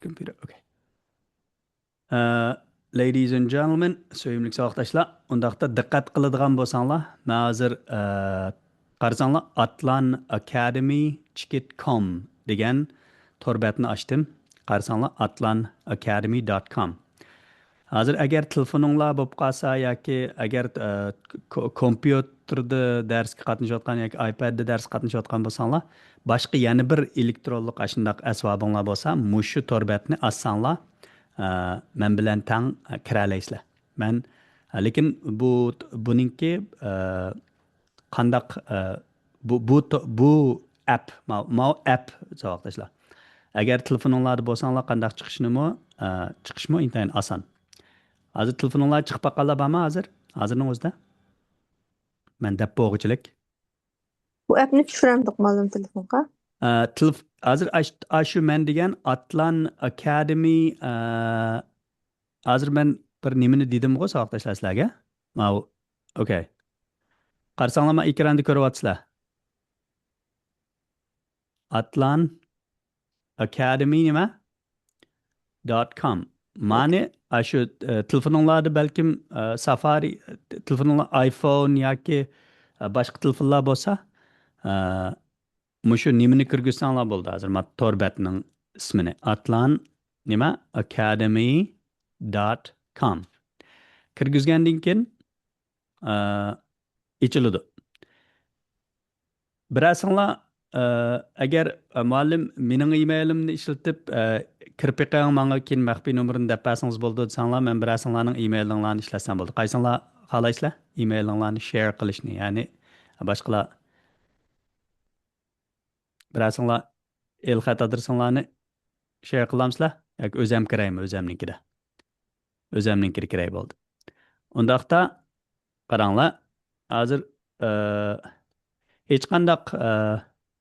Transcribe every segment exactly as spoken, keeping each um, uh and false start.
Computer. Okay. Ladies and gentlemen, سۆيۈملۈك ساۋاقداشلار، ئۇنداقتا دىققەت قىلىدىغان بولساڭلار، مەن ھازىر، ئە، قارىساڭلار، atlan academy ticket com دېگەن تور بەتنى ئاچتىم. قارىساڭلار، atlan academy dot com. ھازىر ئەگەر تېلېفونۇڭلار بولۇپ قالسا ياكى ئەگەر، ئە، ك-، كومپيۇتېردا دەرسكە قاتنىشىۋاتقان ياكى ئايپەدتە دەرسكە قاتنىشىۋاتقان بولساڭلار، باشقا يەنە بىر ئېلېكترونلۇق ئاشۇنداق ئەسۋابىڭلار بولسا، مۇشۇ تور بەتنى ئاچساڭلار، ئە، مەن بىلەن تەڭ، ئە، كىرەلەيسىلەر. مەن، ئە، لېكىن بۇ، بۇنىڭكى، ئە، قانداق، ئە، بۇ، بۇ تو-، بۇ ئەپ، ماۋۇ، ماۋۇ ئەپ، ساۋاقداشلار. ئەگەر تېلېفونۇڭلاردا بولساڭلار، قانداق چىقىشىنىمۇ، ئە، چىقىشمۇ ئىنتايىن ئاسان. ھازىر تېلېفونۇڭلارغا چىقىپ باققانلار بارمۇ ھازىر؟ ھازىرنىڭ ئۆزىدە؟ مەن دەپ بولغۇچىلىك. بۇ ئەپنى چۈشۈرەمدۇق مۇئەللىم تېلېفونغا؟ ئە، تېلېف-، ھازىر ئاش-، ئاشۇ مەن دېگەن atlan academy، ئە، ھازىر مەن بىر نېمىنى دېدىمغۇ، ساۋاقداشلار، سىلەرگە؟ ماۋۇ، ئوكەي. قارىساڭلار، مانا ئېكراندا كۆرۈۋاتىسىلەر. atlan academy نېمە؟ dot com. مانى، ئاشۇ، ئە، تېلېفونۇڭلاردا بەلكىم، ئە، سافارى، تېلېفونۇڭلار ئايفون ياكى، ئە، باشقا تېلېفونلار بولسا، ئە، مۇشۇ نېمىنى كىرگۈزسەڭلار بولدى ھازىر، ما-، تور بەتنىڭ ئىسمىنى. atlan نېمە؟ academy dot com. كىرگۈزگەندىن كېيىن، ئە، ئېچىلىدۇ. بىرەرسىڭلار، ئە، ئەگەر، ئە، مۇئەللىم، مېنىڭ ئىمېيلىمنى ئىشلىتىپ، ئە، كىرىپ بېقىڭ، ماڭا كېيىن مەخپىي نومۇرنى دەپ بەرسىڭىز بولىدۇ دېسەڭلار، مەن بىرەرسىڭلارنىڭ ئىمېيلىڭلارنى ئىشلەتسەم بولدى. قايسىڭلار خالايسىلەر ئىمېيلىڭلارنى شېير قىلىشنى، يەنى باشقىلار، بىرەرسىڭلار ئېلخەت ئادرېسىڭلارنى شېير قىلامسىلەر ياكى ئۆزەم كىرەيمۇ؟ ئۆزەمنىڭكىدە. ئۆزەمنىڭكىدە كىرەي بولدى. ئۇنداقتا قاراڭلار، ھازىر، ئە، ھېچقانداق، ئە،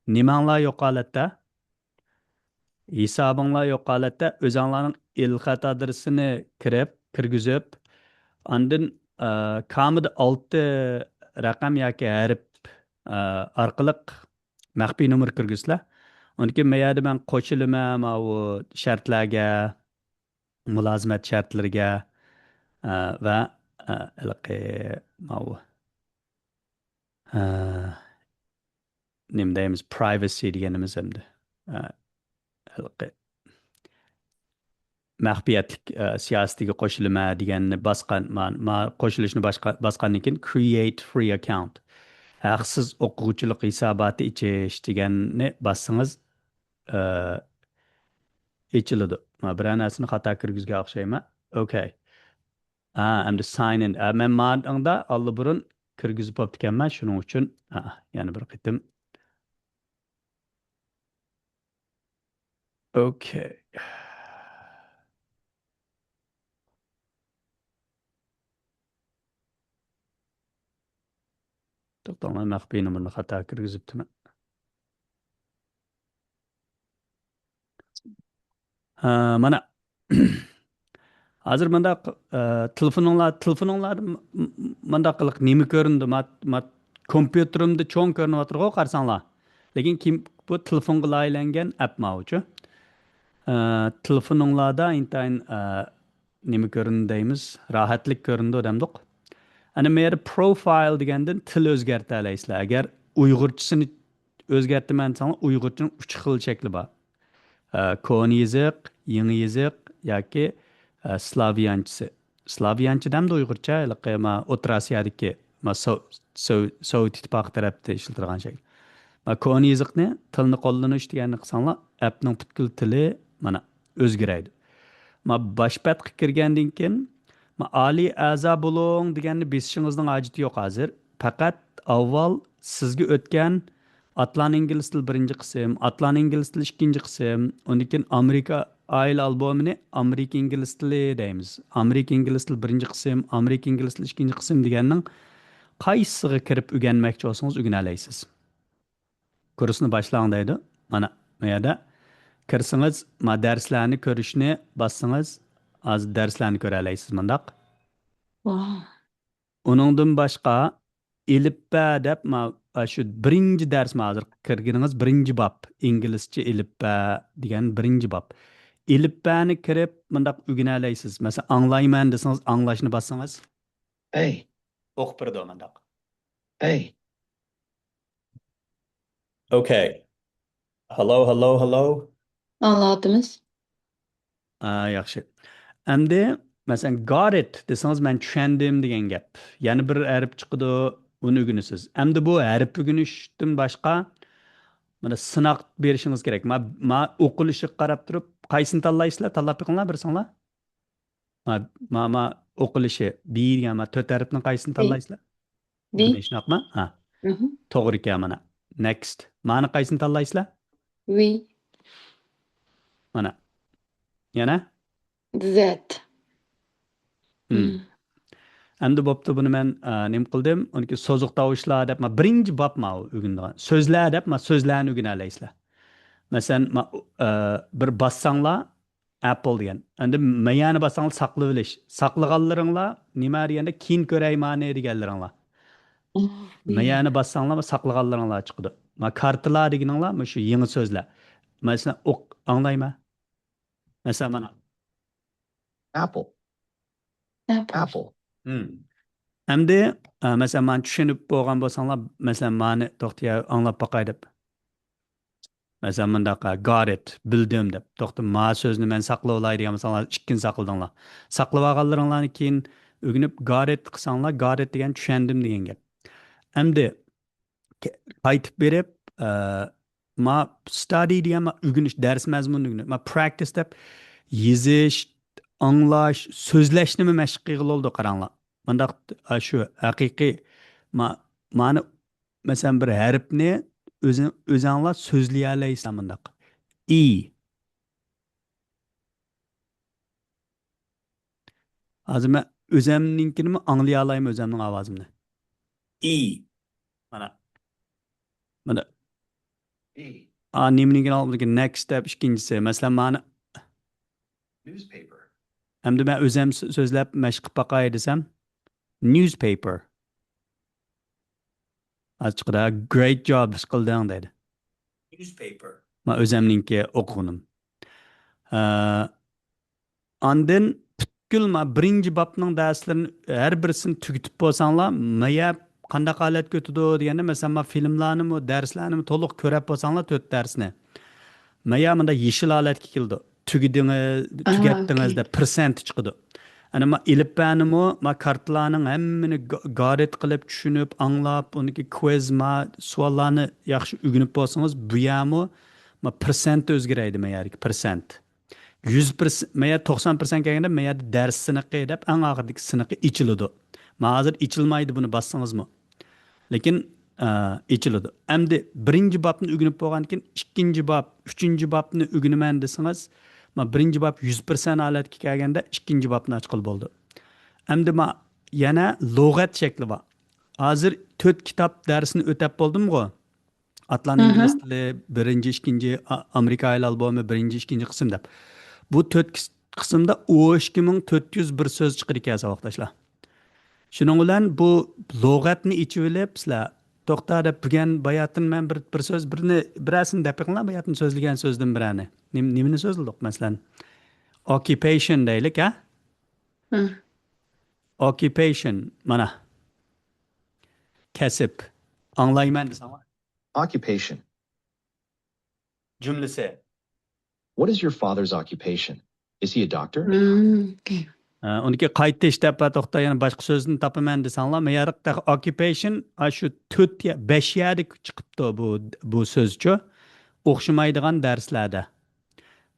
نېمەڭلار يوق ھالەتتە، ھېسابىڭلار يوق ھالەتتە ئۆزەڭلارنىڭ ئېلخەت ئادرېسىنى كىرىپ، كىرگۈزۈپ، ئاندىن، ئە، كامىدا ئالتە رەقەم ياكى ھەرپ، ئە، ئارقىلىق مەخپىي نومۇر كىرگۈزسىلەر. ئۇندىن كېيىن مەيەردە مەن قوشۇلىمەن ماۋۇ شەرتلەرگە، مۇلازىمەت شەرتلىرىگە، ئە، ۋە، ئە، ھېلىقى ماۋۇ، ئە، نېمە دەيمىز، پرايۋىسى دېگىنىمىز ئەمدى. ئە، ھېلىقى مەخپىيەتلىك، ئە، سىياسىتىگە قوشۇلىمەن دېگەننى باسقان، ما-، ما-، قوشۇلۇشنى باشقا-، باسقاندىن كېيىن create free account، ھەقسىز ئوقۇغۇچىلىق ھېساباتى ئېچىش دېگەننى باسسىڭىز، ئە، ئېچىلىدۇ. ما بىرەر نەرسىنى خاتا كىرگۈزگەن ئوخشايمەن. ئوكەي. ھە، ئەمدى sign in. ھە، مەن مانىڭدا ئاللىبۇرۇن كىرگۈزۈپ بوپتىكەنمەن، شۇنىڭ ئۈچۈن، ھە، يەنە بىر قېتىم. ئوكەي. توختاڭلار، مەخپىي نومۇرنى خاتا كىرگۈزۈپتىمەن. ھە، مانا. ھازىر مۇنداق، ئە، تېلېفونۇڭلار، تېلېفونۇڭلاردا م-، م-، مۇنداق قىلىق نېمە كۆرۈنىدۇ؟ ما-، ما-، كومپيۇتېرىمدا چوڭ كۆرۈنۈۋاتىدىغۇ، قارىساڭلار. لېكىن كىم، بۇ تېلېفونغا لايىھەلەنگەن ئەپ ماۋۇچۇ. ئە، تېلېفونۇڭلاردا ئىنتايىن، ئە، نېمە كۆرۈنىدۇ دەيمىز، راھەتلىك كۆرۈنىدۇ دەمدۇق. ئەنە مەيەردە پروفايل دېگەندىن تىل ئۆزگەرتەلەيسىلەر. ئەگەر ئۇيغۇرچىسىنى ئۆزگەرتىمەن دېسەڭلار، ئۇيغۇرچىنىڭ ئۈچ خىل شەكلى بار. ئە، كونا يېزىق، يېڭى يېزىق ياكى، ئە، سلاۋيانچىسى. سلاۋيانچە دەمدۇ ئۇيغۇرچە؟ ھېلىقى ما ئوتتۇرا ئاسىيادىكى، ما سو-، سو-، سوۋېت ئىتتىپاقى تەرەپتە ئىشلىتىدىغان شەكىل. ما كونا يېزىقنى، تىلنى قوللىنىش دېگەننى قىلساڭلار، ئەپنىڭ پۈتكۈل تىلى مانا ئۆزگىرەيدۇ. ما باش بەتقە كىرگەندىن كېيىن، ما ئالىي ئەزا بولۇڭ دېگەننى بېسىشىڭىزنىڭ ھاجىتى يوق ھازىر. پەقەت ئاۋۋال سىزگە ئۆتكەن ئاتلان ئىنگلىز تىلى بىرىنچى قىسىم، ئاتلان ئىنگلىز تىلى ئىككىنچى قىسىم، ئۇندىن كېيىن ئامېرىكا ئائىلە ئالبومىنى ئامېرىكا ئىنگلىز تىلى دەيمىز. ئامېرىكا ئىنگلىز تىلى بىرىنچى قىسىم، ئامېرىكا ئىنگلىز تىلى ئىككىنچى قىسىم دېگەننىڭ قايسىسىغا كىرىپ ئۆگەنمەكچى بولسىڭىز ئۆگىنەلەيسىز. كۇرسنى باشلاڭ دەيدۇ. مانا، بۇ يەردە كىرسىڭىز، ما دەرسلەرنى كۆرۈشنى باسسىڭىز، ھازىر دەرسلەرنى كۆرەلەيسىز مۇنداق. ۋاھ. ئۇنىڭدىن باشقا، ئېلىپبە دەپ، ما، شۇ بىرىنچى دەرس، ما ھازىر كىرگىنىڭىز بىرىنچى باب، ئىنگلىزچە ئېلىپبە دېگەن بىرىنچى باب. ئېلىپبەنى كىرىپ مۇنداق ئۆگىنەلەيسىز. مەسىلەن، ئاڭلايمەن دېسىڭىز، ئاڭلاشنى باسسىڭىز، ئەي. ئوقۇپ بېرىدۇ مۇنداق. ئەي. Okay. Hello, hello, hello. ئاڭلاۋاتىمىز. ئا، ياخشى. ئەمدى، مەسىلەن، got it دېسىڭىز، مەن چۈشەندىم دېگەن گەپ. يەنە بىر ھەرپ چىقىدۇ، ئۇنى ئۆگىنىسىز. ئەمدى بۇ ھەرپ ئۆگىنىشتىن باشقا، مانا سىناق بېرىشىڭىز كېرەك. ما، ما ئوقۇلۇشىغا قاراپ تۇرۇپ، قايسىنى تاللايسىلەر؟ تاللاپ بېقىڭلار، بىرسىڭلار. ما، ما، ما ئوقۇلۇشى، بى دېگەن ما تۆت ھەرپنىڭ قايسىنى بى. تاللايسىلەر؟ بى. بۇنى شۇنداقمۇ؟ ھە. مھم. توغرا ئىكەن مانا. Next. مانى قايسىنى تاللايسىلەر؟ ۋى. مانا. يەنە؟ زەت. مم. مم. ئەمدى بوپتۇ، بۇنى مەن، ئە، نېمە قىلدىم؟ ئۇنىڭكى سوزۇق تاۋۇشلار دەپ، ما بىرىنچى باب ما ئۆگىنىدىغان. سۆزلەر دەپ، ما سۆزلەرنى ئۆگىنەلەيسىلەر. مەسىلەن، ما، ئە، بىر باسساڭلار، ئەپل دېگەن. ئەمدى مەيەنى باسساڭلار ساقلىۋېلىش. ساقلىغانلىرىڭلار نېمە دېگەندە، كېيىن كۆرەيمانى دېگەنلىرىڭلار. مم. مەيەنى باسساڭلار ساقلىغانلىرىڭلار چىقىدۇ. ما كارتىلار دېگىنىڭلار مۇشۇ يېڭى سۆزلەر. مەسىلەن، ئوق-، ئاڭلايمەن. مەسىلەن، مانا. ئەپل. ئەپل. ئەپل. مم. ئەمدى، ئە، مەسىلەن، مانا چۈشىنىپ بولغان بولساڭلار، مەسىلەن، مانى توختىيە ئاڭلاپ باقاي دەپ. مەسىلەن، مۇنداق، got it، بىلدىم دەپ. توختى، ما سۆزنى مەن ساقلىۋالاي دېگەن بولساڭلار، ئىككىنى ساقلىدىڭلار. ساقلىۋالغانلىرىڭلارنى كېيىن ئۆگىنىپ، got it قىلساڭلار، got it دېگەن چۈشەندىم دېگەن گەپ. ئەمدى ك-، قايتىپ بېرىپ، ئە، ما study دېگەن ما ئۆگىنىش، دەرس مەزمۇنىنى ئۆگىنىش، ما practice دەپ يېزىش، ئاڭلاش، سۆزلەشنىمۇ مەشىق قىلغىلى بولىدۇ، قاراڭلار. مۇنداق، ئا، شۇ ھەقىقىي، ما-، مانى، مەسىلەن، بىر ھەرپنى ئۆزۈڭ-، ئۆزۈڭلار سۆزلىيەلەيسىلەر مۇنداق. ئى. ھازىر مەن ئۆزەمنىڭكىنىمۇ ئاڭلىيالايمەن، ئۆزەمنىڭ ئاۋازىمنى. ئى. مانا. مانا. ئى. ئا، نېمىنىڭكىنى ئالغىدىكى next دەپ ئىككىنچىسى. مەسىلەن، مانا. Newspaper. ئەمدى مەن ئۆزەم سۆ-، سۆزلەپ مەشىق قىلىپ باقاي دېسەم. Newspaper. ئاچچىقىدا، great job، ئىش قىلدىڭ دەيدۇ. Newspaper. مەن ئۆزەمنىڭكى ئوقۇغىنىم. ئە، ئاندىن پۈتكۈل ما بىرىنچى بابنىڭ دەرسلىرىنى ھەر بىرسىنى تۈگىتىپ بولساڭلار، مەيە قانداق ھالەتكە ئۆتىدۇ دېگەندە، مەسىلەن، ما فىلىملارنىمۇ، دەرسلەرنىمۇ تولۇق كۆرەپ بولساڭلار، تۆت دەرسنى. مەيە مۇنداق يېشىل ھالەتكە كېلىدۇ. تۈگىدىڭىز، ئاھا، تۈگەتتىڭىز ئوكەي. دەپ پىرسەنت چىقىدۇ. ئەنە ما ئېلىپبەنىمۇ، ما كارتىلارنىڭ ھەممىنى گا-، got it قىلىپ، چۈشىنىپ، ئاڭلاپ، ئۇنىڭكى كۋىز، ما سوئاللارنى ياخشى ئۆگىنىپ بولسىڭىز، بۇ يەرمۇ ما پىرسەنت ئۆزگىرەيدۇ، ما يەردىكى پىرسەنت. يۈز پىرسەنت، ما يەردە توقسان پىرسەنت كەلگەندە، ما يەردە دەرس سىنىقى دەپ ئەڭ ئاخىرىدىكى سىنىقى ئېچىلىدۇ. ما ھازىر ئېچىلمايدۇ، بۇنى باسسىڭىزمۇ. لېكىن، ئە، ئېچىلىدۇ. ئەمدى بىرىنچى بابنى ئۆگىنىپ بولغاندىن كېيىن، ئىككىنچى باب، ئۈچىنچى بابنى ئۆگىنىمەن دېسىڭىز، ما بىرىنچى باب يۈز پىرسەنت ھالەتكە كەلگەندە، ئىككىنچى بابنى ئاچقىلى بولىدۇ. ئەمدى ما يەنە لۇغەت شەكلى بار. ھازىر تۆت كىتاب دەرسنى ئۆتەپ بولدۇمغۇ؟ ئاتلان ئىنگلىز تىلى بىرىنچى، ئىككىنچى، ئا-، ئامېرىكا ئايال ئالبومى بىرىنچى، ئىككىنچى قىسىم دەپ. بۇ تۆت قىس-، قىسىمدا ئون ئىككى مىڭ تۆت يۈز بىر سۆز چىقىدىكەن، ساۋاقداشلار. شۇنىڭ بىلەن بۇ لۇغەتنى ئېچىۋېلىپ، سىلەر، توختا دەپ، بۈگەن باياتىن مەن بىر، بىر سۆز، بىرنى، بىرەرسىنى دەپ بېقىڭلار، باياتىن سۆزلىگەن سۆزدىن بىرەرنى. نېم-، نېمىنى سۆزلىدۇق، مەسىلەن؟ Occupation دەيلىك، ھە؟ Occupation، مانا. كەسىپ. ئاڭلايمەن دېسەڭلار. Occupation. جۈملىسى. What is your father's occupation? Is he a doctor? مم، ئوكەي. ئە، ئۇنىڭكى قايتىش دەپ، ھە، توختا، يەنە باشقا سۆزنى تاپىمەن دېسەڭلار، مەيەرلىق تېخى occupation، ئا، شۇ تۆت يە-، بەش يەردە چىقىپتۇ بۇ، بۇ سۆزچۇ. ئوخشىمايدىغان دەرسلەردە.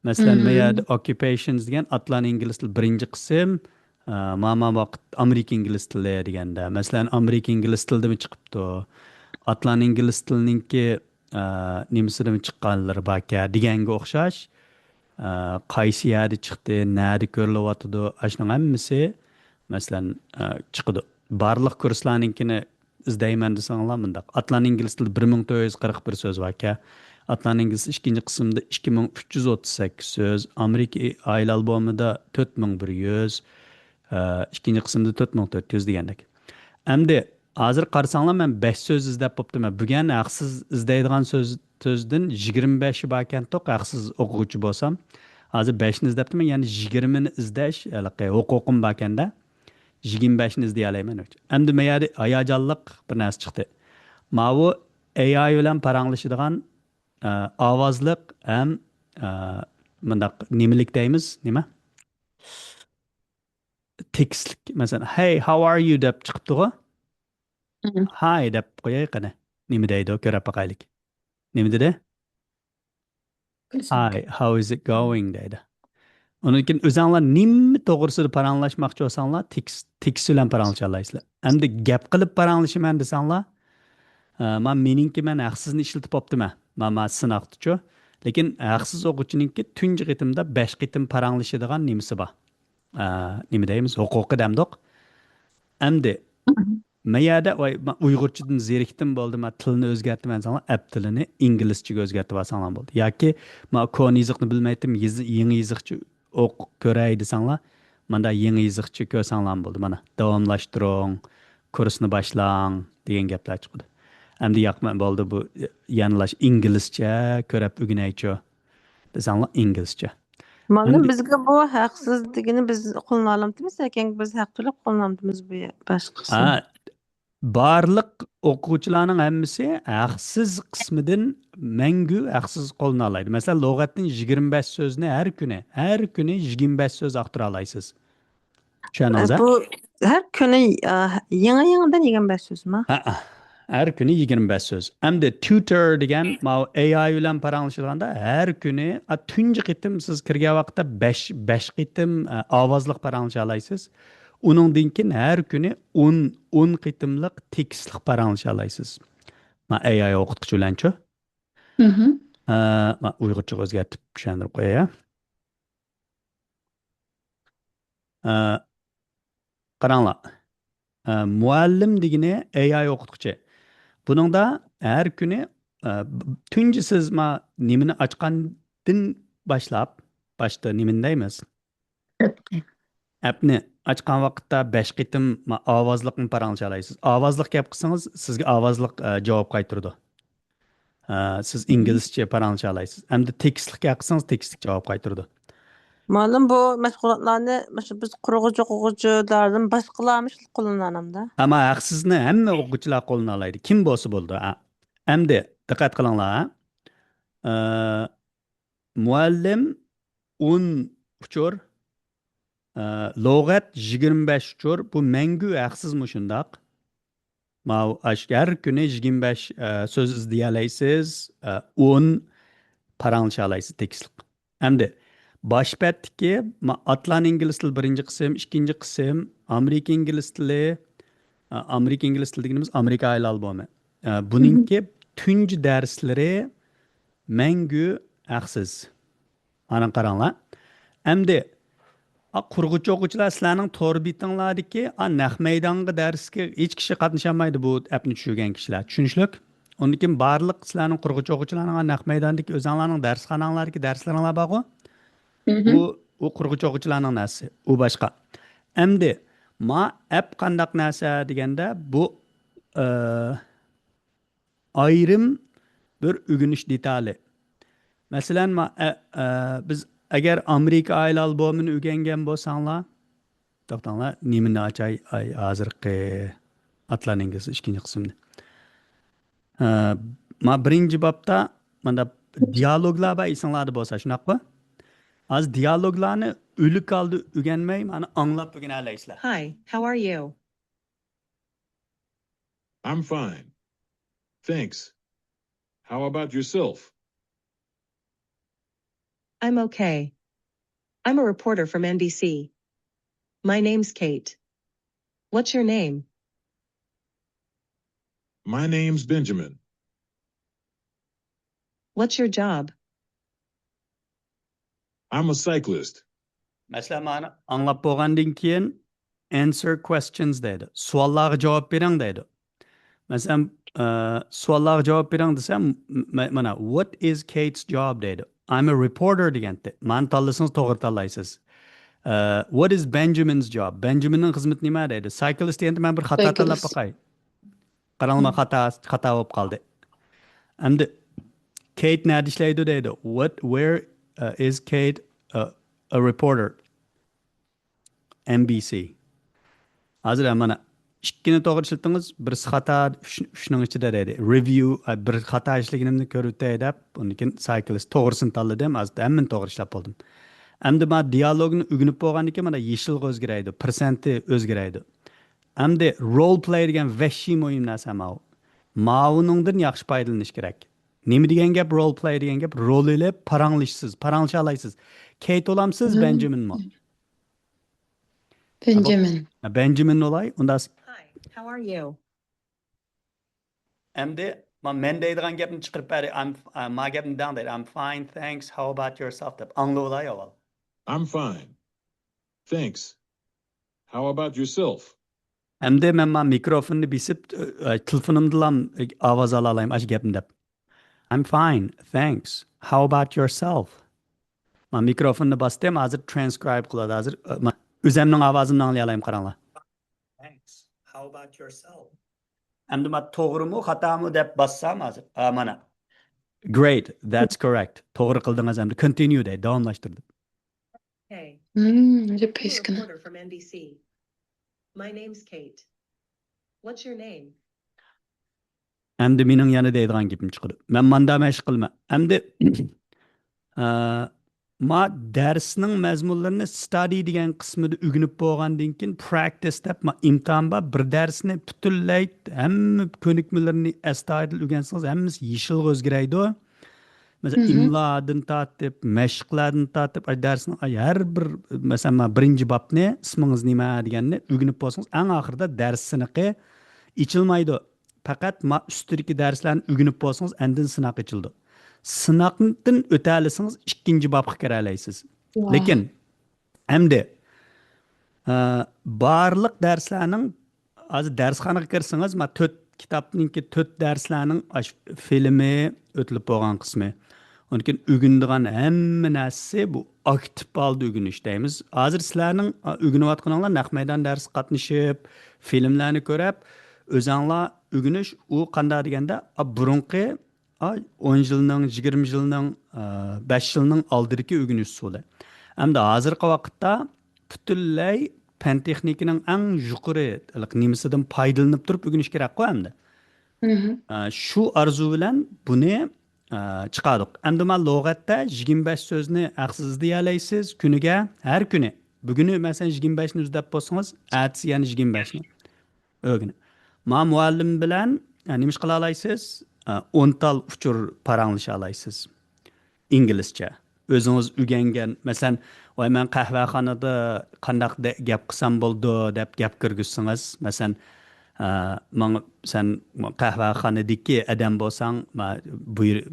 مەسىلەن، مم. مەيەردە occupations دېگەن ئاتلان ئىنگلىز تىلى بىرىنچى قىسىم، ئا، ماما ۋاقىت ئامېرىكا ئىنگلىز تىلى دېگەندە. مەسىلەن، ئامېرىكا ئىنگلىز تىلىدىمۇ چىقىپتۇ. ئاتلان ئىنگلىز تىلىنىڭكى ئە، نېمىسىدىن چىققانلىرى باركەن دېگەنگە ئوخشاش، ئە، قايسى يەردە چىقتى، نەدە كۆرۈلۈۋاتىدۇ، ئاشۇنىڭ ھەممىسى، مەسىلەن، ئە، چىقىدۇ. بارلىق كۇرسلارنىڭكىنى ئىزدەيمەن دېسەڭلار مۇنداق. ئاتلان ئىنگلىز تىلى بىر مىڭ تۆت يۈز قىرىق بىر سۆز باركەن. ئاتلان ئىنگلىز ئىككىنچى قىسىمدا ئىككى مىڭ ئۈچ يۈز ئوتتۇز سەككىز سۆز، ئامېرىكا ئايال ئالبومىدا تۆت مىڭ بىر يۈز، ئە، ئىككىنچى قىسىمدا تۆت مىڭ تۆت يۈز دېگەندەك. ئەمدى ھازىر قارىساڭلار، مەن بەش سۆز ئىزدەپ بوپتىمەن. بۈگۈن ھەقسىز ئىزدەيدىغان سۆز، سۆزدىن يىگىرمە بەشى باركەنتۇق، ھەقسىز ئوقۇغۇچى بولسام. ھازىر بەشنى ئىزدەپتىمەن، يەنى يىگىرمىنى ئىزدەش ھېلىقى ھوقۇقۇم باركەندە، يىگىرمە بەشنى ئىزدىيەلەيمەن. ئەمدى مەيەردە ھاياجانلىق بىر نەرسە چىقتى. ماۋۇ A I بىلەن پاراڭلىشىدىغان، ئە، ئاۋازلىق ھەم، ئە، مۇنداق نېمىلىك دەيمىز، نېمە؟ تېكىستلىك. مەسىلەن، Hey, how are you دەپ چىقىپتىغۇ. Hi دەپ قوياي قېنى. نېمە دەيدۇ، كۆرۈپ باقايلىك. نېمە دېدى؟ Hi, how is it going دەيدۇ. ئۇنىڭ كېيىن ئۆزۈڭلار نېمە توغرىسىدا پاراڭلاشماقچى بولساڭلار، تېكىست، تېكىست بىلەن پاراڭلىشالايسىلەر. ئەمدى گەپ قىلىپ پاراڭلىشىمەن دېسەڭلار، ئە، ما مېنىڭكى، مەن ھەقسىزنى ئىشلىتىپ بوپتىمەن. ما، ما سىناقتىچۇ. لېكىن ھەقسىز ئوقۇغۇچىنىڭكى تۇنجى قېتىمدا بەش قېتىم پاراڭلىشىدىغان نېمىسى بار. ئە، نېمە دەيمىز؟ ھوقۇقى دەمدۇق. ئەمدى مەيەردە، ۋاي، ما ئۇيغۇرچىدىن زېرىكتىم بولدى، ما تىلنى ئۆزگەرتىمەن دېسەڭلار، ئەپ تىلىنى ئىنگلىزچىگە ئۆزگەرتىۋالساڭلار بولدى. ياكى ما كونا يېزىقنى بىلمەيتتىم، يېزى-، يېڭى يېزىقچە ئوق-، كۆرەي دېسەڭلار، ماندا يېڭى يېزىقچە كۆرسەڭلارمۇ بولدى. مانا، داۋاملاشتۇرۇڭ، كۇرسنى باشلاڭ دېگەن گەپلەر چىقىدۇ. ئەمدى ياقمۇ، بولدى، بۇ يەنىلا ئىنگلىزچە كۆرەپ ئۆگىنەيچۇ دېسەڭلار، ئىنگلىزچە. مۇئەللىم، ئەمدى بىزگە بۇ ھەقسىز دېگىنى بىز قوللىنالامتىمىز ياكى بىز ھەق تۆلەپ قوللىنامتىمىز بۇ باشقىسىنى؟ ھە، بارلىق ئوقۇغۇچىلارنىڭ ھەممىسى ھەقسىز قىسمىدىن مەڭگۈ ھەقسىز قوللىنالايدۇ. مەسىلەن، لۇغەتتىن يىگىرمە بەش سۆزنى ھەر كۈنى، ھەر كۈنى يىگىرمە بەش سۆز ئاختۇرالايسىز. چۈشەندىڭىز، ھە؟ بۇ ھەر كۈنى، ئە، يېڭى، يېڭىدىن يىگىرمە بەش سۆزمۇ؟ ھە، ھەر كۈنى يىگىرمە بەش سۆز. ئەمدى tutor دېگەن ماۋۇ A I بىلەن پاراڭلىشىدىغاندا ھەر كۈنى، ئا، تۇنجى قېتىم سىز كىرگەن ۋاقىتتا بەش، بەش قېتىم، ئە، ئاۋازلىق پاراڭلىشالايسىز. ئۇنىڭدىن كېيىن ھەر كۈنى ئون، ئون قېتىملىق تېكىستلىق پاراڭلىشالايسىز. ما، A I ئوقۇتقۇچى بىلەنچۇ؟ مھم. ئە، ما، ئۇيغۇرچىغا ئۆزگەرتىپ چۈشەندۈرۈپ قوياي. ئە، قاراڭلار. ئە، مۇئەللىم دېگىنى A I ئوقۇتقۇچى. بۇنىڭدا ھەر كۈنى، ئە، ب-، تۇنجى سىز ما نېمىنى ئاچقاندىن باشلاپ، باشتا نېمىنى دەيمىز؟ ئەپنى. ئەپنى ئاچقان ۋاقىتتا بەش قېتىم ما-، ئاۋازلىقنى پاراڭلىشالايسىز. ئاۋازلىق گەپ قىلسىڭىز، سىزگە ئاۋازلىق، ئە، جاۋاب قايتۇرىدۇ. ئە، سىز مھم. ئىنگلىزچە پاراڭلىشالايسىز. ئەمدى تېكىستلىك گەپ قىلسىڭىز، تېكىستلىك جاۋاب قايتۇرىدۇ. مۇئەللىم، بۇ مەشغۇلاتلارنى مۇشۇ بىز قۇرغۇچى ئوقۇغۇچىلاردىن باشقىلارمۇ قوللىنالامدا؟ ئەمما ھەقسىزنى ھەممە ئوقۇغۇچىلار قوللىنالايدۇ. كىم بولسا بولىدۇ. ئە، ئەمدى دىققەت قىلىڭلار. ئە، مۇئەللىم ئون ئۇچۇر، ئە، لۇغەت يىگىرمە بەش ئۇچۇر، بۇ مەڭگۈ ھەقسىز مۇشۇنداق. ماۋۇ ئاش-، ھەر كۈنى يىگىرمە بەش، ئە، سۆز ئىزدىيەلەيسىز، ئە، ئون پاراڭلىشالايسىز تېكىستلىق. ئەمدى باش بەتتىكى ما-، ئاتلان ئىنگلىز تىلى بىرىنچى قىسىم، ئىككىنچى قىسىم، ئامېرىكا ئىنگلىز تىلى، ئە، ئامېرىكا ئىنگلىز تىلى دېگىنىمىز ئامېرىكا ئايلالبومى. ئە، بۇنىڭكى تۇنجى دەرسلىرى مەڭگۈ ھەقسىز. ئانا قاراڭلار. ئەمدى، ئا، قۇرغۇچى ئوقۇغۇچىلار، سىلەرنىڭ تور بېتىڭلاردىكى، ئا، نەق مەيدانغا دەرسكە ھېچ كىشى قاتنىشالمايدۇ، بۇ ئەپنى چۈشۈرگەن كىشىلەر. چۈشىنىشلىك؟ ئۇندىن كېيىن بارلىق سىلەرنىڭ قۇرغۇچى ئوقۇغۇچىلارنىڭ، ئا، نەق مەيداندىكى ئۆزۈڭلارنىڭ دەرسخاناڭلاردىكى دەرسلىرىڭلار بارغۇ؟ مھم. ئۇ، ئۇ قۇرغۇچى ئوقۇغۇچىلارنىڭ نەرسىسى. ئۇ باشقا. ئەمدى، ما ئەپ قانداق نەرسە دېگەندە، بۇ، ئە، ئايرىم بىر ئۆگىنىش دېتالى. مەسىلەن، ما-، ئە-، ئە، بىز ئەگەر ئامېرىكا ئايلالبومىنى ئۆگەنگەن بولساڭلار، توختاڭلار، نېمىنى ئاچاي، ئاي، ھازىرقى ئاتلان ئىنگلىز ئىككىنچى قىسمىنى. ئە، ما بىرىنچى بابتا مانا دىيالوگلار بار، ئېسىڭلاردا بولسا، شۇنداققۇ؟ ھازىر دىيالوگلارنى ئۆلۈك ھالدا ئۆگەنمەي، مانا ئاڭلاپ ئۆگىنەلەيسىلەر. Hi, how are you? I'm fine. Thanks. How about yourself? I'm okay. I'm a reporter from N B C. My name's Kate. What's your name? My name's Benjamin. What's your job? I'm a cyclist. مەسىلەن، مانا ئاڭلاپ بولغاندىن كېيىن، answer questions دەيدۇ. سوئاللارغا جاۋاب بېرىڭ دەيدۇ. مەسىلەن، ئە، سوئاللارغا جاۋاب بېرىڭ دېسەم، م-، مانا، what is Kate's job دەيدۇ. I'm a reporter دېگەنتى. مانا تاللىسىڭىز توغرا تاللايسىز. ئە، what is Benjamin's job؟ بەنجىمىننىڭ خىزمىتى نېمە دەيدۇ. Cyclist دېگەنتى مەن بىر خاتا تاللاپ باقاي. قاراڭلار، خاتا، خاتا بولۇپ قالدى. ئەمدى كېيت نەدە ئىشلەيدۇ دەيدۇ. What, where, uh, is Kate, uh, a reporter, N B C. ھازىر مانا ئىككىنى توغرا ئىشلىتىڭىز، بىرسى خاتا، ئۈچ، ئۈچنىڭ ئىچىدە دەيدۇ. Review، ئە، بىر خاتا ئىشلىگىنىمنى كۆرۈۋېتەي دەپ، ئۇندىن كېيىن سايكلىست توغرىسىنى تاللىدىم. ھازىر ھەممىنى توغرا ئىشلەپ بولدۇم. ئەمدى ما دىيالوگنى ئۆگىنىپ بولغاندىن كېيىن مانا يېشىلغا ئۆزگىرەيدۇ، پىرسەنتى ئۆزگىرەيدۇ. ئەمدى role play دېگەن ۋەھشىي مۇھىم نەرسە ماۋۇ. ماۋۇنىڭدىن ياخشى پايدىلىنىش كېرەك. نېمە دېگەن گەپ role play دېگەن گەپ؟ رول ئېلىپ پاراڭلىشىسىز، پاراڭلىشالايسىز. كېيت بولامسىز، بېنجامىنمۇ؟ بېنجامىن. ھە، بېنجامىن بولاي، ئۇندا س-، Hi, how are you? ئەمدى ما-، مەن دەيدىغان گەپنى چىقىرىپ بەرەي. I'm، ئە، ما گەپنى دەڭ دەيدۇ. I'm fine, thanks, how about yourself دەپ ئاڭلىۋالاي ئاۋۋال. I'm fine. Thanks. How about yourself? ئەمدى مەن ما مىكروفوننى بېسىپ، ئە، تېلېفونۇمدىلا ئاۋاز ئالالايمەن ئاشۇ گەپنى دەپ. I'm fine, thanks. How about yourself? ما مىكروفوننى باستىم، ھازىر ترانسكرايب قىلىدۇ. ھازىر، ئە، ما-، ئۆزەمنىڭ ئاۋازىمنى ئاڭلىيالايمەن، قاراڭلار. Thanks. How about yourself? ئەمدى ما توغرىمۇ، خاتامۇ دەپ باسسام ھازىر. ئا، مانا. Great, that's correct. توغرا قىلدىڭىز ئەمدى. Continue دەي، داۋاملاشتۇردى. Hey. Hmm, I'm a reporter from N B C. My name's Kate. What's your name? ئەمدى مېنىڭ يەنە دەيدىغان گېپىم چىقىدۇ. مەن ماندا مەشىق قىلىمەن. ئەمدى، ئە، ما دەرسنىڭ مەزمۇنلىرىنى study دېگەن قىسمىدا ئۆگىنىپ بولغاندىن كېيىن practice دەپ ما ئىمتىھان بار. بىر دەرسنى پۈتۈنلەي ھەممە كۆنۈكمىلىرىنى ئەستايىدىل ئۆگەنسىڭىز، ھەممىسى يېشىلغا ئۆزگىرەيدۇ. مەسىلەن، ئىملادىن تارتىپ، مەشىقلەردىن تارتىپ، ئاي، دەرسنىڭ، ئاي، ھەر بىر، مەسىلەن، ما بىرىنچى بابنى، ئىسمىڭىز نېمە دېگەننى ئۆگىنىپ بولسىڭىز، ئەڭ ئاخىرىدا دەرس سىنىقى ئېچىلمايدۇ. پەقەت ما ئۈستىدىكى دەرسلەرنى ئۆگىنىپ بولسىڭىز، ئاندىن سىناق ئېچىلىدۇ. سىناقتىن ئۆتەلىسىڭىز، ئىككىنچى بابقا كىرەلەيسىز. ۋاھ. لېكىن ئەمدى، ئە، بارلىق دەرسلەرنىڭ، ھازىر دەرسخانىغا كىرسىڭىز، ما تۆت كىتابنىڭكى، تۆت دەرسلەرنىڭ ئاش-، فىلىمى ئۆتۈلۈپ بولغان قىسمى. ئۇنىڭ كېيىن ئۆگىنىدىغان ھەممە نەرسىسى بۇ ئاكتىپ ھالدا ئۆگىنىش دەيمىز. ھازىر سىلەرنىڭ، ئا، ئۆگىنىۋاتقىنىڭلار نەق مەيدان دەرسكە قاتنىشىپ، فىلىملەرنى كۆرۈپ، ئۆزەڭلار ئۆگىنىش، ئۇ قانداق دېگەندە، ئا، بۇرۇنقى، ئا، ئون يىلنىڭ، يىگىرمە يىلنىڭ، ئا، بەش يىلنىڭ ئالدىدىكى ئۆگىنىش ئۇسۇلى. ئەمدى ھازىرقى ۋاقىتتا پۈتۈنلەي پەن تېخنىكىنىڭ ئەڭ يۇقىرى نېمىسىدىن پايدىلىنىپ تۇرۇپ ئۆگىنىش كېرەكقۇ ئەمدى. ئا، شۇ ئارزۇ بىلەن بۇنى، ئا، چىقاردۇق. ئەمدى ما لۇغەتتە يىگىرمە بەش سۆزنى ھەقسىز دېيەلەيسىز كۈنىگە، ھەر كۈنى. بۈگۈنى مەسىلەن يىگىرمە بەشنى ئىزدەپ بولسىڭىز، ئەتىسى يەنە يىگىرمە بەشنى. ئۆگىنىڭ. ما مۇئەللىم بىلەن، ئە، نېمە ئىش قىلالايسىز؟ ئە، ئون تال ئۇچۇر پاراڭلىشالايسىز. ئىنگلىزچە. ئۆزىڭىز ئۆگەنگەن، مەسىلەن، ۋاي، مەن قەھۋەخانىدا قانداق دە-، گەپ قىلسام بولىدۇ دەپ گەپ كىرگۈزسىڭىز، مەسىلەن، ئە، ماڭا سەن قەھۋەخانىدىكى ئادەم بولساڭ، ما-، بۇير-،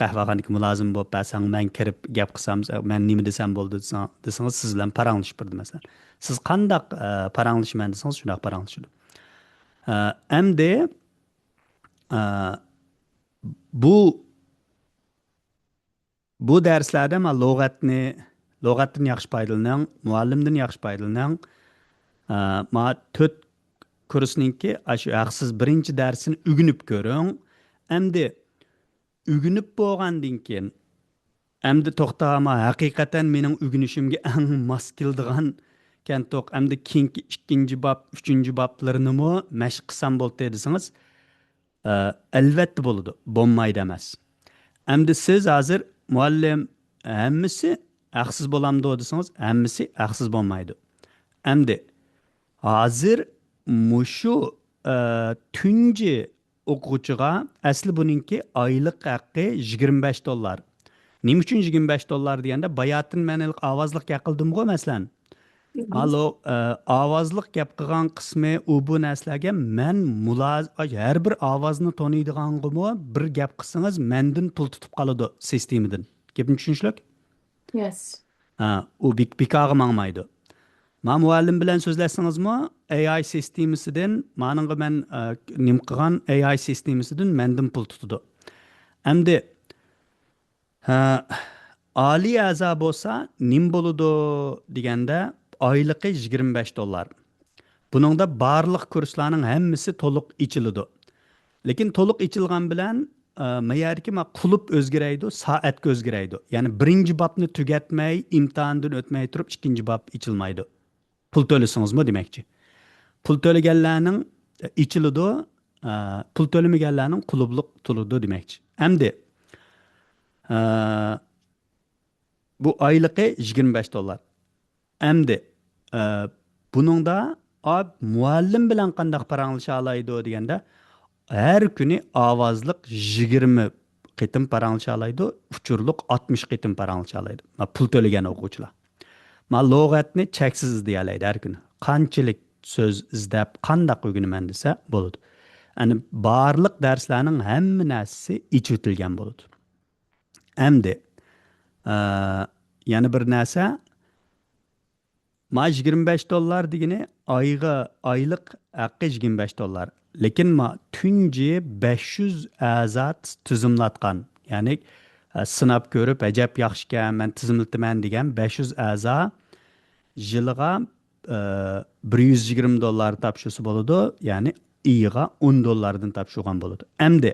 قەھۋەخانىدىكى مۇلازىم بولۇپ بەرسەڭ، مەن كىرىپ گەپ قىلسام، مەن نېمە دېسەم بولىدۇ دېسەڭ، دېسىڭىز، سىز بىلەن پاراڭلىشىپ بېرىدۇ، مەسىلەن. سىز قانداق، ئە، پاراڭلىشىمەن دېسىڭىز، شۇنداق پاراڭلىشىدۇ. ئە، ئەمدى، ئە، بۇ، بۇ دەرسلەردە ما لۇغەتنى، لۇغەتتىن ياخشى پايدىلىنىڭ، مۇئەللىمدىن ياخشى پايدىلىنىڭ. ئە، ما تۆت كۇرسنىڭكى ئاشۇ ھەقسىز بىرىنچى دەرسىنى ئۆگىنىپ كۆرۈڭ. ئەمدى ئۆگىنىپ بولغاندىن كېيىن، ئەمدى توختا، ما ھەقىقەتەن مېنىڭ ئۆگىنىشىمگە ئەڭ ماس كېلىدىغان كەنتۇق، ئەمدى كېيىنكى ئىككىنچى باب، ئۈچىنچى بابلىرىنىمۇ مەشىق قىلسام بولدى دېسىڭىز، ئە، ئەلۋەتتە بولىدۇ، بولمايدۇ ئەمەس. ئەمدى سىز ھازىر، مۇئەللىم، ھەممىسى ھەقسىز بولامدۇ دېسىڭىز، ھەممىسى ھەقسىز بولمايدۇ. ئەمدى ھازىر مۇشۇ، ئە، تۇنجى ئوقۇغۇچىغا ئەسلى بۇنىڭكى ئايلىق ھەققى يىگىرمە بەش دوللار. نېمە ئۈچۈن يىگىرمە بەش دوللار دېگەندە، باياتىن مەن ھېلىقى ئاۋازلىق گەپ قىلدىمغۇ، مەسىلەن. ھە، ئاۋازلىق گەپ قىلغان قىسمى، ئۇ بۇ نەرسىلەرگە مەن مۇلاز-، ھەر بىر ئاۋازنى تونۇيدىغانغىمۇ بىر گەپ قىلسىڭىز، مەندىن پۇل تۇتۇپ قالىدۇ سىستېمىدىن. گېپىم چۈشىنىشلىك؟ يەس. ھە، ئۇ بىك-، بىكارغا ماڭمايدۇ. ما مۇئەللىم بىلەن سۆزلەشسىڭىزمۇ، ئەي ئاي سىستېمىسىدىن، مانىڭغا مەن، ئە، نېمە قىلغان، ئەي ئاي سىستېمىسىدىن مەندىن پۇل تۇتىدۇ. ئەمدى، ھە، ئالىي ئەزا بولسا نېمە بولىدۇ دېگەندە، ئايلىقى يىگىرمە بەش دوللار. بۇنىڭدا بارلىق كۇرسلارنىڭ ھەممىسى تولۇق ئېچىلىدۇ. لېكىن تولۇق ئېچىلغان بىلەن ئە، ما يەردىكى ما قۇلۇپ ئۆزگىرەيدۇ، سائەتكە ئۆزگىرەيدۇ. يەنى بىرىنچى بابنى تۈگەتمەي، ئىمتىھاندىن ئۆتمەي تۇرۇپ ئىككىنچى باب ئېچىلمايدۇ. پۇل تۆلىسىڭىزمۇ دېمەكچى. پۇل تۆلىگەنلەرنىڭ، ئە، ئېچىلىدۇ، ئە، پۇل تۆلىمىگەنلەرنىڭ قۇلۇپلۇق تولىدۇ دېمەكچى. ئەمدى، ئە، بۇ ئايلىقى يىگىرمە بەش دوللار. ئەمدى، ئە، بۇنىڭدا ئا، مۇئەللىم بىلەن قانداق پاراڭلىشالايدۇ دېگەندە، ھەر كۈنى ئاۋازلىق يىگىرمە قېتىم پاراڭلىشالايدۇ، ئۇچۇرلۇق ئاتمىش قېتىم پاراڭلىشالايدۇ. ما پۇل تۆلىگەن ئوقۇغۇچىلار. ما لۇغەتنى چەكسىز ئىزدىيەلەيدۇ ھەر كۈنى. قانچىلىك سۆز ئىزدەپ، قانداق ئۆگىنىمەن دېسە بولىدۇ. يەنى بارلىق دەرسلەرنىڭ ھەممە نەرسىسى ئېچىۋېتىلگەن بولىدۇ. ئەمدى، ئە، يەنە بىر نەرسە، ما يىگىرمە بەش دوللار دېگىنى ئايغا، ئايلىق ھەققى يىگىرمە بەش دوللار. لېكىن ما تۇنجى بەش يۈز ئەزا تىزىملاتقان، يەنى، ئە، سىناپ كۆرۈپ، ئەجەب ياخشىكەن، مەن تىزىملىتىمەن دېگەن بەش يۈز ئەزا يىلىغا، ئە، بىر يۈز يىگىرمە دوللار تاپشۇرسا بولىدۇ، يەنى ئېيىغا ئون دوللاردىن تاپشۇرغان بولىدۇ. ئەمدى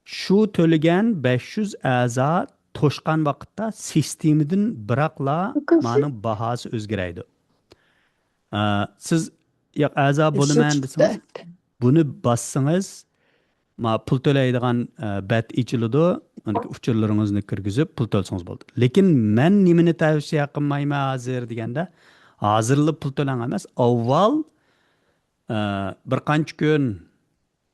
شۇ تۆلىگەن بەش يۈز ئەزا توشقان ۋاقىتتا سىستېمىدىن بىراقلا مانا باھاسى ئۆزگىرەيدۇ. ئە، سىز ياق، ئەزا بولىمەن دېسىڭىز، بۇنى باسسىڭىز، ما پۇل تۆلەيدىغان، ئە، بەت ئېچىلىدۇ. ئۇنىڭ ئۇچۇرلىرىڭىزنى كىرگۈزۈپ پۇل تۆلىسىڭىز بولىدۇ. لېكىن مەن نېمىنى تەۋسىيە قىلمايمەن ھازىر دېگەندە، ھازىرلا پۇل تۆلەڭ ئەمەس، ئاۋۋال، ئە، بىر قانچە كۈن،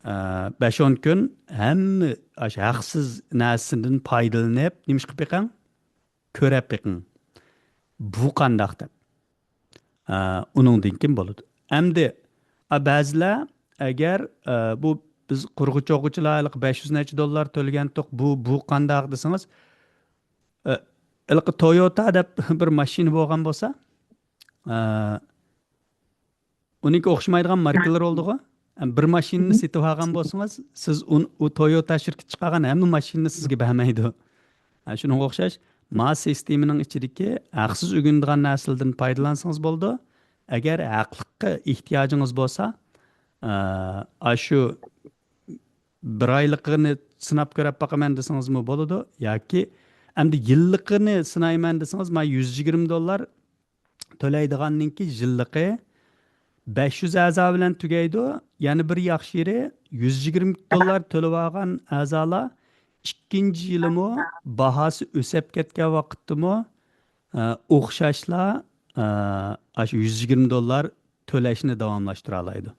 ئە، بەش ئون كۈن ھەممە ئاشۇ ھەقسىز نەرسىدىن پايدىلىنىپ، نېمە ئىش قىلىپ بېقىڭ؟ كۆرەپ بېقىڭ. بۇ قانداق دەپ. ئە، ئۇنىڭدىن كېيىن بولىدۇ. ئەمدى، ئە، بەزىلەر ئەگەر، ئە، بۇ بىز قۇرغۇچى ئوقۇغۇچىلار ھېلىقى بەش يۈز نەچچە دوللار تۆلىگەنتۇق، بۇ، بۇ قانداق دېسىڭىز، ئە، ھېلىقى تويوتا دەپ بىر ماشىنا بولغان بولسا، ئە، ئۇنىڭكى ئوخشىمايدىغان ماركىلار بولدىغۇ؟ بىر ماشىنىنى سېتىپ ئالغان بولسىڭىز، سىز ئۇن-، ئۇ تويوتا شىركىتى چىقارغان ھەممە ماشىنىنى سىزگە بەرمەيدۇ. ھە، شۇنىڭغا ئوخشاش، ما سىستېمىنىڭ ئىچىدىكى ھەقسىز ئۆگىنىدىغان نەرسىلەردىن پايدىلانسىڭىز بولىدۇ. ئەگەر ھەقلىققا ئېھتىياجىڭىز بولسا، ئە، ئاشۇ بىر ئايلىقىنى سىناپ كۆرۈپ باقىمەن دېسىڭىزمۇ بولىدۇ. ياكى ئەمدى يىللىقىنى سىنايمەن دېسىڭىز، ما يۈز يىگىرمە دوللار تۆلەيدىغاننىڭكى يىللىقى بەش يۈز ئەزا بىلەن تۈگەيدۇ. يەنە بىر ياخشى يېرى، يۈز يىگىرمە دوللار تۆلەۋالغان ئەزالار ئىككىنچى يىلىمۇ باھاسى ئۆسۈپ كەتكەن ۋاقىتتىمۇ، ئە، ئوخشاشلا، ئە، ئاشۇ يۈز يىگىرمە دوللار تۆلەشنى داۋاملاشتۇرالايدۇ.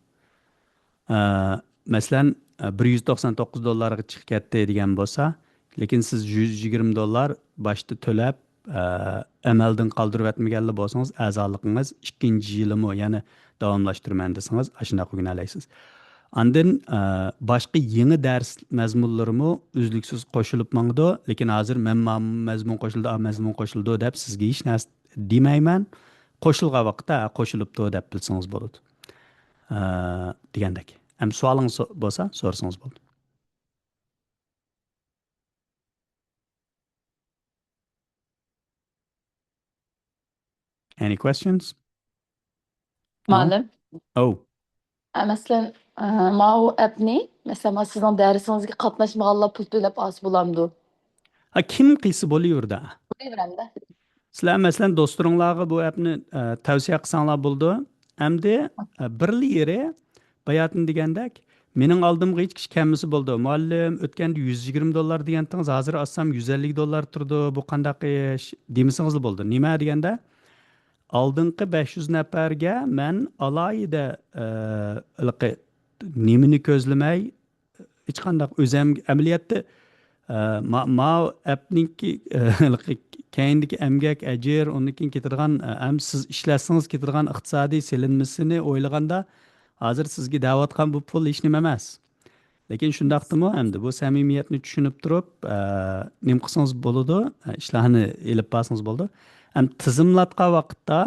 ئە، مەسىلەن، ئە، بىر يۈز توقسان توققۇز دوللارغا چىقىپ كەتتى دېگەن بولسا، لېكىن سىز يۈز يىگىرمە دوللار باشتا تۆلەپ، ئە، ئەمەلدىن قالدۇرۇۋەتمىگەنلا بولسىڭىز، ئەزالىقىڭىز ئىككىنچى يىلىمۇ يەنە داۋاملاشتۇرىمەن دېسىڭىز، ئاشۇنداق ئۆگىنەلەيسىز. ئاندىن، ئە، باشقا يېڭى دەرس مەزمۇنلىرىمۇ ئۈزلۈكسىز قوشۇلۇپ ماڭىدۇ، لېكىن ھازىر مەن ما مەزمۇن قوشۇلدى، ئا مەزمۇن قوشۇلدى دەپ سىزگە ھېچ نەرسە دېمەيمەن. قوشۇلغان ۋاقىتتا، ھە، قوشۇلۇپتۇ دەپ بىلسىڭىز بولىدۇ. ئە، دېگەندەك. ئەمدى سوئالىڭىز سو-، بولسا، سورىسىڭىز بولىدۇ. Any questions? No? مۇئەللىم. ئەو. ئە، مەسىلەن، ئە، ماۋۇ ئەپنى، مەسىلەن، ما سىزنىڭ دەرسىڭىزگە قاتناشمىغانلار پۇل تۆلەپ ئالسا بولامدۇ؟ ھە، كىم قىلسا بولۇۋېرىدۇ. بولۇۋېرەمدە. سىلەر، مەسىلەن، دوستلىرىڭلارغا بۇ ئەپنى، ئە، تەۋسىيە قىلساڭلار بولىدۇ. ئەمدى، ئە، بىرلا يېرى، باياتىن دېگەندەك، مېنىڭ ئالدىمغا ھېچ كىشى كەلمىسە بولىدۇ. مۇئەللىم، ئۆتكەندە يۈز يىگىرمە دوللار دېگەنتىڭىز، ھازىر ئاچسام يۈز ئەللىك دوللار تۇرىدۇ، بۇ قانداق ئىش؟ دېمىسىڭىزلا بولىدۇ. نېمە دېگەندە، ئالدىنقى بەش يۈز نەپەرگە مەن ئالاھىدە، ئە، ھېلىقى نېمىنى كۆزلىمەي، ھېچقانداق ئۆزەم-، ئەمەلىيەتتە، ئە، ما-، ماۋۇ ئەپنىڭكى، ئە، ھېلىقى كەينىدىكى ئەمگەك ئەجىر، ئۇندىن كېيىن كېتىدىغان، ئە، ئەم سىز ئىشلەتسىڭىز كېتىدىغان ئىقتىسادىي سېلىنمىسىنى ئويلىغاندا، ھازىر سىزگە دەۋاتقان بۇ پۇل ھېچنېمە ئەمەس. لېكىن شۇنداقتىمۇ ئەمدى بۇ سەمىمىيەتنى چۈشىنىپ تۇرۇپ، ئە، نېمە قىلسىڭىز بولىدۇ، ئە، ئىشلارنى ئېلىپ بارسىڭىز بولىدۇ. ئەم تىزىملاتقان ۋاقىتتا،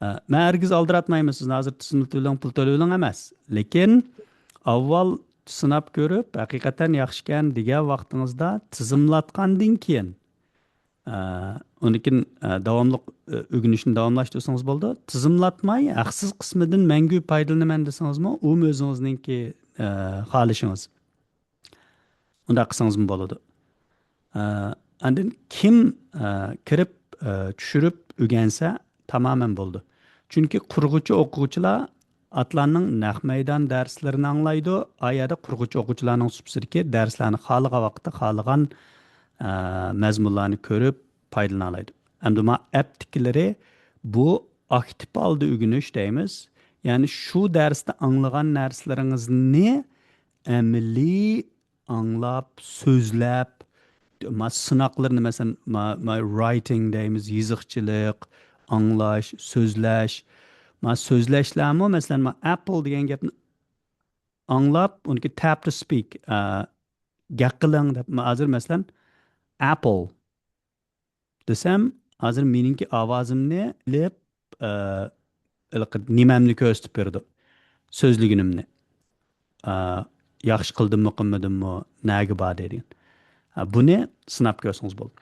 ئە، مەن ھەرگىز ئالدىراتمايمەن سىزنى، ھازىر تىزىملىتىۋېلىڭ، پۇل تۆلىۋېلىڭ ئەمەس. لېكىن ئاۋۋال سىناپ كۆرۈپ، ھەقىقەتەن ياخشىكەن دېگەن ۋاقتىڭىزدا تىزىملاتقاندىن كېيىن، ئە، ئۇندىن كېيىن، ئە، داۋاملىق، ئە، ئۆگىنىشنى داۋاملاشتۇرسىڭىز بولىدۇ. تىزىملاتماي، ھەقسىز قىسمىدىن مەڭگۈ پايدىلىنىمەن دېسىڭىزمۇ، ئۇمۇ ئۆزىڭىزنىڭكى، ئە، خالىشىڭىز. ئۇنداق قىلسىڭىزمۇ بولىدۇ. ئە، ئاندىن كىم، ئە، كىرىپ، ئە، چۈشۈرۈپ ئۆگەنسە تامامەن بولىدۇ. چۈنكى قۇرغۇچى ئوقۇغۇچىلار ئاتلاننىڭ نەق مەيدان دەرسلىرىنى ئاڭلايدۇ. ئا يەردە قۇرغۇچى ئوقۇغۇچىلارنىڭ سۇپىسىدىكى دەرسلەرنى خالىغان ۋاقىتتا خالىغان، ئە، مەزمۇنلارنى كۆرۈپ پايدىلىنالايدۇ. ئەمدى ما ئەپتىكىلىرى بۇ ئاكتىپ ھالدا ئۆگىنىش دەيمىز. يەنى شۇ دەرستە ئاڭلىغان نەرسىلىرىڭىزنى ئەمەلىي ئاڭلاپ، سۆزلەپ، ما سىناقلىرىنى، مەسىلەن، ما، ما writing دەيمىز، يېزىقچىلىق، ئاڭلاش، سۆزلەش. ما سۆزلەشلەرمۇ، مەسىلەن، ما apple دېگەن گەپنى ئاڭلاپ، ئۇنىڭكى tap to speak، ئە، گەپ قىلىڭ دەپ، ما ھازىر، مەسىلەن، apple دېسەم، ھازىر مېنىڭكى ئاۋازىمنى ئېلىپ، ئە، ھېلىقى نېمەمنى كۆرسىتىپ بېرىدۇ. سۆزلىگىنىمنى. ئە، ياخشى قىلدىممۇ، قىلمىدىممۇ، نەگە باردى دېگەن. ئە، بۇنى سىناپ كۆرسىڭىز بولىدۇ.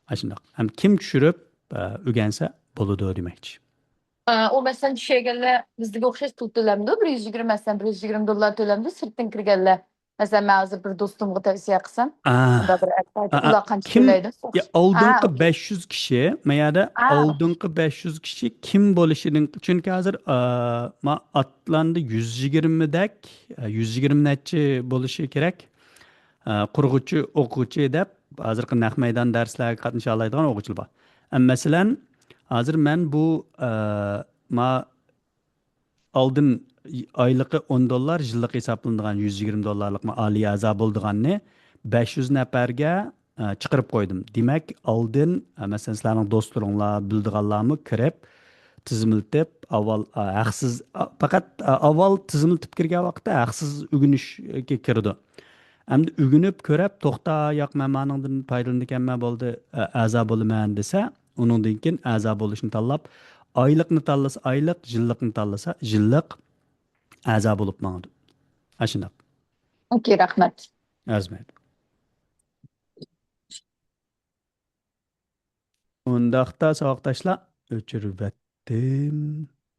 ئاشۇنداق. ھەم كىم چۈشۈرۈپ، ئە، ئۆگەنسە بولىدۇ دېمەكچى. ئە، ئۇ مەسىلەن چۈشۈرگەنلەر بىزدىكى ئوخشاش پۇل تۆلەمدۇ؟ بىر يۈز يىگىرمە، مەسىلەن، بىر يۈز يىگىرمە دوللار تۆلەمدۇ سىرتتىن كىرگەنلەر؟ مەسىلەن، مەن ھازىر بىر دوستۇمغا تەۋسىيە قىلسام، ئا، مۇنداق بىر ئەپتىكى ئا، ئا، ئۇلار قانچە كىم، تۆلەيدۇ؟ يا، ئالدىنقى ھە، ئوكەي. بەش يۈز كىشى، ما يەردە ھە. ئالدىنقى بەش يۈز كىشى كىم بولۇشىنىڭ، چۈنكى ھازىر، ئا، ما ئاتلاندا يۈز يىگىرمىدەك، ئا، يۈز يىگىرمە نەچچە بولۇشى كېرەك. ئا، قۇرغۇچى، ئوقۇغۇچى دەپ، ھازىرقى نەق مەيدان دەرسلەرگە قاتنىشالايدىغان ئوقۇغۇچىلار بار. ئەمما مەسىلەن، ھازىر مەن بۇ، ئا، ما ئالدىن ئايلىقى ئون دوللار، يىللىق ھېسابلىنىدىغان يۈز يىگىرمە دوللارلىق ئالىي ئەزا بولىدىغاننى بەش يۈز نەپەرگە، ئە، چىقىرىپ قويدۇم. دېمەك، ئالدىن، ئە، مەسىلەن، سىلەرنىڭ دوستلىرىڭلار، بىلىدىغانلارمۇ كىرىپ، تىزىملىتىپ، ئاۋۋال، ئە، ھەقسىز، ئە، پەقەت، ئە، ئاۋۋال تىزىملىتىپ كىرگەن ۋاقىتتا ھەقسىز ئۆگىنىشكە كىرىدۇ. ئەمدى ئۆگىنىپ كۆرۈپ، توختا، ياق، مەن مانىڭدىن پايدىلىنىدىكەنمەن، بولدى، ئە، ئەزا بولىمەن دېسە، ئۇنىڭدىن كېيىن ئەزا بولۇشنى تاللاپ، ئايلىقنى تاللىسا ئايلىق، يىللىقنى تاللىسا يىللىق ئەزا بولۇپ ماڭىدۇ. ئاشۇنداق. ئوكەي، رەھمەت. ئەرزىمەيدۇ. ئۇنداقتا ساۋاقداشلار، ئۆچۈرۈۋەتتىم.